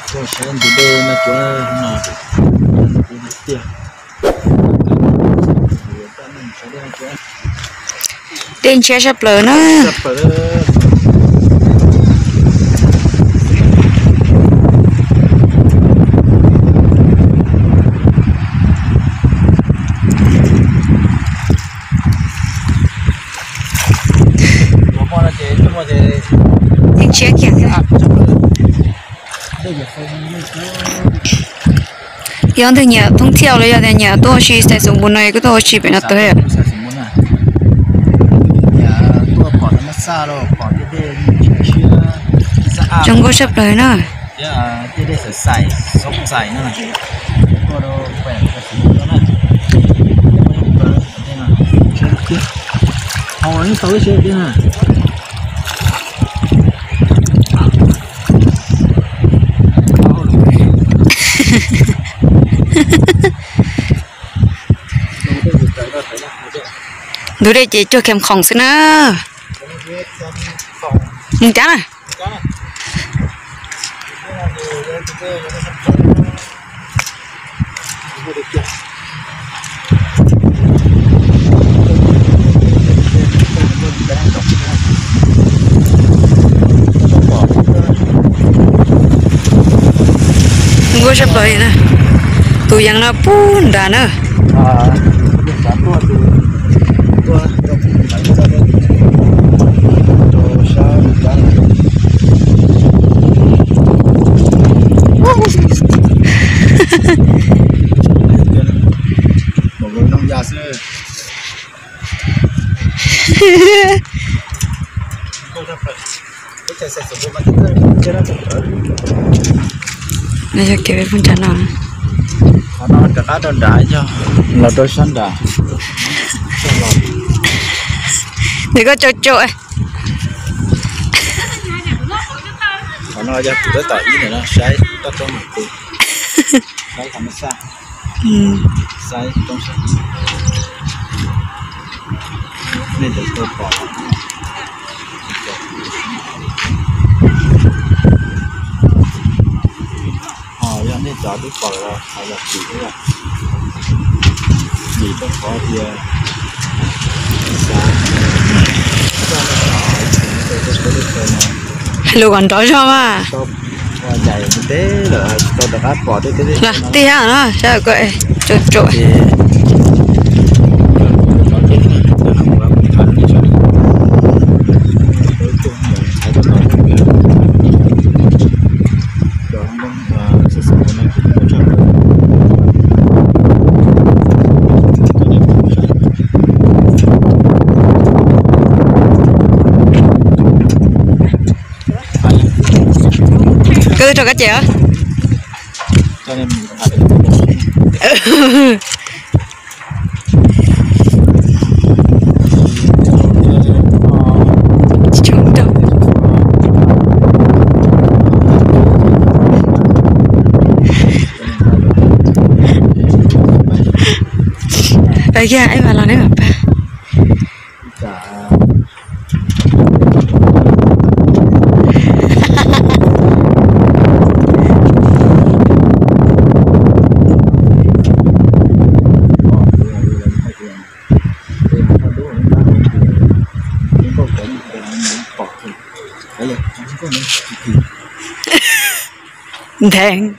Tuaj saib ntug dej no cov no tiag. Dej ntshiab sab plaws na. Dej ntshiab kiag thiab. Yog leej twg nyiam thoob thiaj los yog tias nyiam tuaj ua si xais xoom npus no kuj tuaj ua si pem no tau thiab. Zoo nkauj sab plaws na. Ntug dej ces cuag khees khoom xwb na. Mus cab na. Nkauj sab plaws na. Tus yees no pub nrad na. No yog kev peb phooj ywg no. Qhov no rov qab rau nrad yog los rau sab nrad. Nws koj tsaus tsaus. Qhov no yog kuv tab tom ib ntawm no saib toj roob mus pem, saib qhov no xwb, saib roob sab, nej tau pom los. Ho yog nej cov twb pom los thov zam txim thiab, vim rau qhov tias xav coj nej cov ib txwm nej tau tuaj saib lub chaw no. Hais lus kom nrov zog mas. Ua cas teb lawm tsis tau rov qab pom tej, tej los tib hab no saib koj tsaus tsaus. Koj twb rau kab ces os. Yog ib vas los neb mam pab. Ntheev.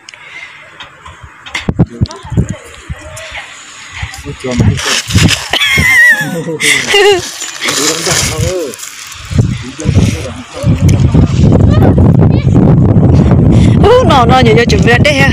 Ub, no no nyuam yuav tsum mus dej thiab.